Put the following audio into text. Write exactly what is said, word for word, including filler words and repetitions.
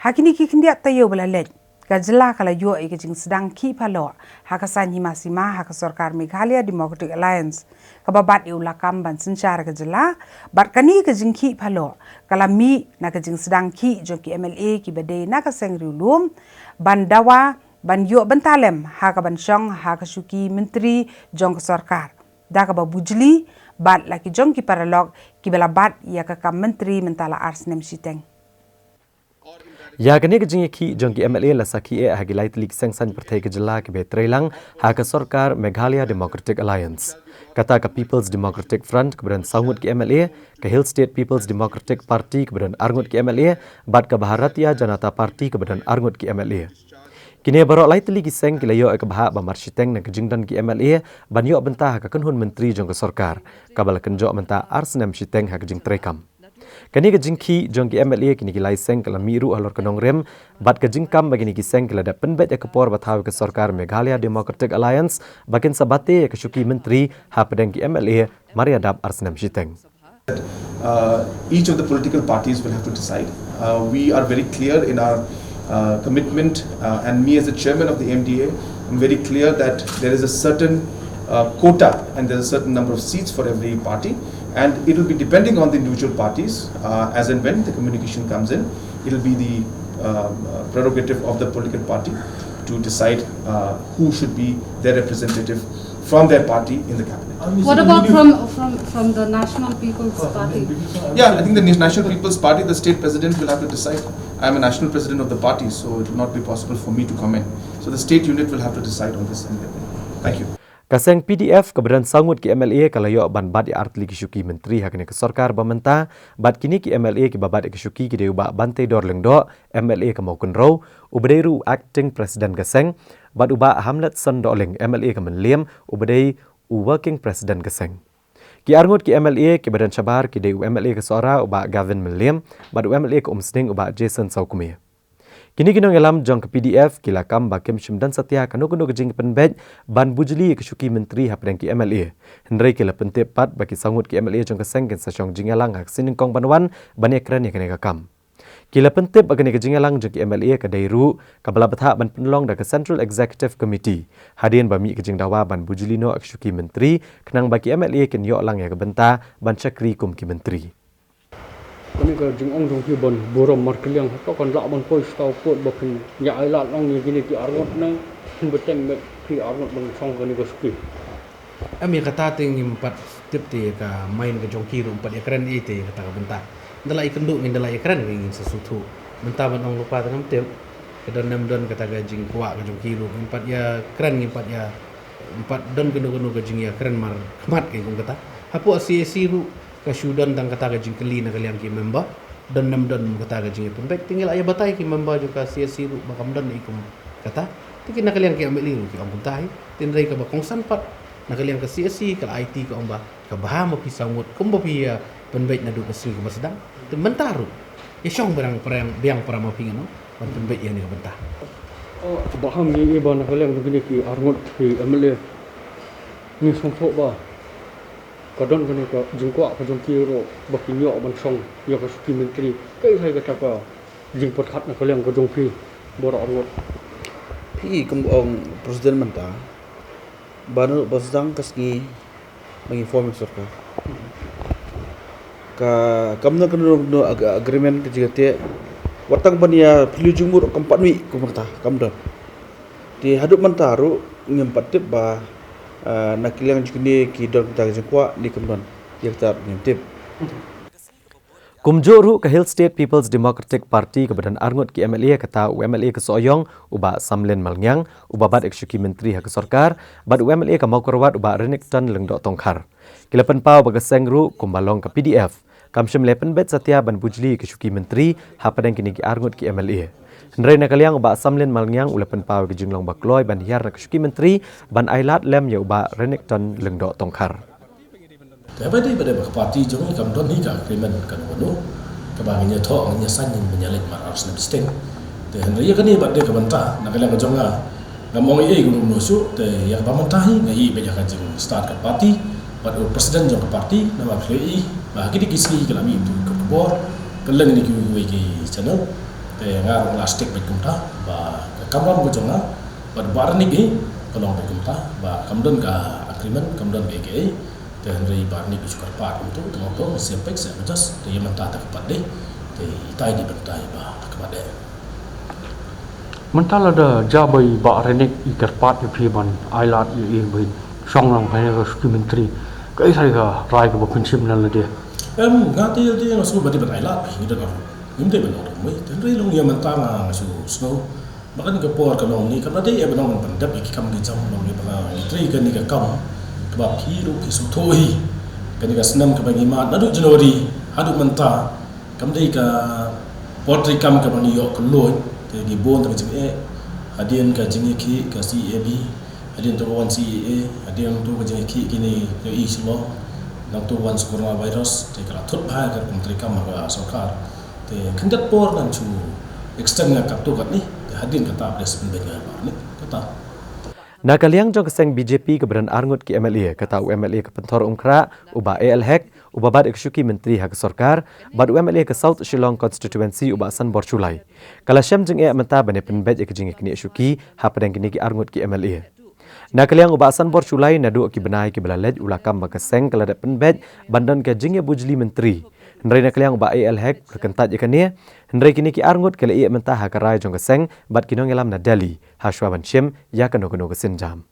Ha kine ki khyndiat taïew ba la leit, ka jylla ka la ïoh ïa ka jingsdang khih phalok ha ka saiñ hima sima ha ka sorkar Meghalaya Democratic Alliance, kaba bat ïa u lakam ban synshar ka jylla. Bad kane ka jingkhih phalok ka la mih na ka jingsdang khih jong ki M L A kiba dei na ka seng riewlum ban dawa ban ïoh bynta lem ha ka ban shong ha ka shuki myntri jong ka sorkar, da kaba bujli bad la ki jong ki paralok kiba la bat ïa ka kam myntri mynta la ar snem shiteng. Ïa kane ka jingïakhih jong ki M L A la sakhi eh ha ki lai tylli ki seng saiñ pyrthei ka jylla kiba treilang ha ka sorkar Meghalaya Democratic Alliance. Kata ka People's Democratic Front kaba don saw ngut ki M L A, ka Hill State People's Democratic Party kaba don ar ngut ki M L A, bad ka Bharatiya Janata Party kaba don ar ngut ki M L A. Kine baroh lai tylli ki seng ki la ïoh ïa ka bhah ba marshiteng na ka jingdon ki M L A ban ïoh bynta ha ka kynhun myntri jong ka sorkar, kaba la kynjoh mynta ar snem shiteng ha ka jingtreikam. Kane ka jingkhih jong ki M L A kine ki lai seng ka la mih ruh halor ka nongrim, bad ka jingkam ba kine ki seng ki la dep pynbeit ïa ka por ba thaw ïa ka sorkar Meghalaya Democratic Alliance ba kin sa bate ïa ka shuki myntri hapdeng ki M L A mar ïa dap ar snem shiteng. Uh, each of the political parties will have to decide. Uh, we are very clear in our uh, commitment, uh, and me as the chairman of the M D A, I'm very clear that there is a certain uh, quota and there's a certain number of seats for every party, and it will be depending on the individual parties uh, as and when the communication comes in. It will be the uh, uh, prerogative of the political party to decide uh, who should be their representative from their party in the cabinet. What about from, from, from the National People's Party? Yeah, I think the National People's Party, the state president will have to decide. I'm a national president of the party, so it will not be possible for me to comment. So the state unit will have to decide on this and get back. Thank you. Ka seng P D F kaba don saw ngut ki M L A ka la ïoh ban bat ïa artylli ki shuki myntri ha kane ka sorkar ba mynta, bad kine ki M L A kiba bat ïa ki shuki ki dei u Bah Banteidor Lyngdoh, M L A ka Mawkynrew, uba dei ruh u acting president ka seng, bad u Bah Hamletson Dohling, M L A ka Mylliem, uba dei u working president ka seng. Ki arngut ki M L A kiba don shabar ki dei u M L A ka Sohra u Bah Gavin Mylliem bad u M L A ka Umsning u Bah Jason Sawkmie. Kine ki nongïalam jong ka P D F ki la kam ba kim shym don satia kano kano ka jingpynbeit ban bujli ïa ka shuki myntri hapdeng ki M L A. Hynrei ki la pyntip pat ba ki saw ngut ki M L A jong ka seng kin sa shong jingïalang ha ka sngi nyngkong ban wan ban ïakren ïa kane ka kam. Ki la pyntip ba kane ka jingïalang jong ki M L A ka dei ruh kaba la bthah ban pynlong da ka Central Executive Committee hadien ba mih ka jingdawa ban bujli noh ïa ka shuki myntri khnang ba ki M L A kin ïoh lang ïa ka bynta ban shakri kum ki myntri. Kane ka jingong jong phi ban burom markylliang hato kan lah ban poi sha u court ba phin ïa ailad lang ïa kine ki arngut ne phin bteng met phi arngut ban shong kane ka shuki. Em, ïa kata te ngim pat tip te ïa ka main ka jong ki ruh, ngim pat ïakren ei te ïa kata ka bynta. Nda la ïakynduh ngin da la ïakren, ngin sa sngewthuh. Mynta ban ong lypa te ngam tip. Ka don ne ym don kata ka jingkwah ka jong ki ruh, ngim pat ïakren, ngim pat ïa, ngim pat don kano kano ka jingïakren markhmat ka kum kata. Hapoh C A C ruh ka shu don tang kata ka jingkylli na ka liang ki member. Don ne ym don kata ka jingïapynbeit, te ngi la ïa batai ki member jong ka C A C ruh ba kam don ei kum kata. Te ki na ka liang ki M L A ruh ki ong kumta hi. Te hynrei kaba kongsan pat na ka liang ka C A C ka la aiti ka ong ba ka bha ma phi saw ngut kumba phi ïa pynbeit naduh ka sngi kaba sdang. Te mynta ruh ïa shong biang para, biang para ma phi ngan ong ban pynbeit ïa kane ka bynta. Ba ham ngi i ba na ka liang jong kine ki arngut ki M L A ngi sngewthuh ba ka don kane ka jingkwah ka jong ki ruh ba kin ïoh ban shong ïa ka shuki myntri. Kaei hi kata ka jingpyrkhat na ka liang ka jong phi baroh arngut? Phi kum ong president mynta ba naduh ba sdang ka sngi ba ngi form ïa ka sorkar ka kam don kano kano ag- agreement ka jingïateh. Wat tang ban ïa phylliew jingmut ruh kam pat mih kum kata, kam don. Te haduh mynta ruh ngim pat tip ba, ah, na ka liang jong kine ki don kata ka jingkwah ne kam don. Ïa kata ruh ngim tip. Kumjuh ruh ka Hill State People's Democratic Party kaba don arngut ki M L A kata u M L A ka Sohiong u Bah Samlin Malngiang uba bat ïa ka shuki myntri ha ka sorkar bad u M L A ka Mawkyrwat u Bah Renikton Lyngdoh Tongkhar. Ki la pynpaw ba ka seng ruh kumba long ka P D F kam shym la pynbeit satia ban bujli ïa ka shuki myntri hapdeng kine ki arngut ki M L A. Hynrei na ka liang u Bah Samlin Malngiang u la pynpaw ïa ka jinglong ba kloi ban hiar na ka shuki myntri ban ailad lem ïa u Bah Renikton Lyngdoh Tongkhar. Te ba dei ba dei ba ka party jong ngi kam don hi ka agreement kano kano kaba ngin ïathoh ngin ïasain ngin ïaleit mar ar snem shiteng. Te hynrei ïa kane ba dei ka bynta na ka liang ka jong nga ngam ong ei ei kumno kumno shuh. Te ïa kaba mynta hi nga ïohi ba ïa ka jingstad ka party bad u president jong ka party namar phi ïohi ba ha kine ki sngi ka la mih ka khubor ka leng ïa kiwei ki channel. Te nga ruh nga la stick bad kumta ba ka kamram ka jong nga bad Bah Renik hi ka long bad kumta ba kam don ka agreement, kam don ka ei ka ei. Te hynrei Bah Renik hi shu kyrpad kumtu, te nga to nga siap pek siap adjust, te ïa mynta te ka pat dei. Te itai di bynta ïa ba ka pat dei. Mynta lada jia ba i Bah Renik i kyrpad ïa phi ban ailad ïa i ba i shong lang pha ïa ka shuki myntri, kaei sa ka rai kaba phin shim na lade? Em, nga te te nga sngew ba dei ban ailad phi ngi don ruh. Ngim dei ban ong ruh mei, te hynrei long ïa mynta nga nga shu sngew ba kane ka por ka long ni kam da dei ïa ban ong ban pyndep ïa ki kam ki jam long ïa ba nga ngi trei kane ka kam kaba phi ruh phi sngewthuh hi. Kane ka snem kaba ngi mad naduh January haduh mynta kam dei ka por treikam kaba ngi ïoh kylluid, te ngi bun te ka jingeh hadien ka jingïakhih ka C A B, hadien to ka wan C A A, hadien to ka jingïakhih kine ïohi Shillong, nangto wan sa coronavirus, te ka la thut bha ka rukom treikam ka sorkar. Te khyndiat por ngan shu extend nga katto katne, te hadien kata ba dei sa pynbeit nga ïa Bah Renik kata. Na ka liang jong ka seng B J P kaba don arngut ki M L A, kata u M L A ka Pynthor Umkhrah, u Bah A L Hek, uba bat ïa ka shuki myntri ha ka sorkar, bad u M L A ka South Shillong Constituency u Bah Sanbor Shullai, ka la shem jingeh mynta ban ïa pynbeit ïa ka jingïaknieh shuki hapdeng kine ki arngut ki M L A. Na ka liang u Bah Sanbor Shullai, naduh ki bnai kiba la leit u la kam ba ka seng ka la dep pynbeit ban don ka jingïabujli myntri. Hynrei na ka liang u Bah A L Hek u la kyntait ïa kane, hynrei kine ki arngut ki la ïeh mynta ha ka rai jong ka seng bad ki nongïalam na Delhi ha shuwa ban shim ïa kano kano ka sienjam.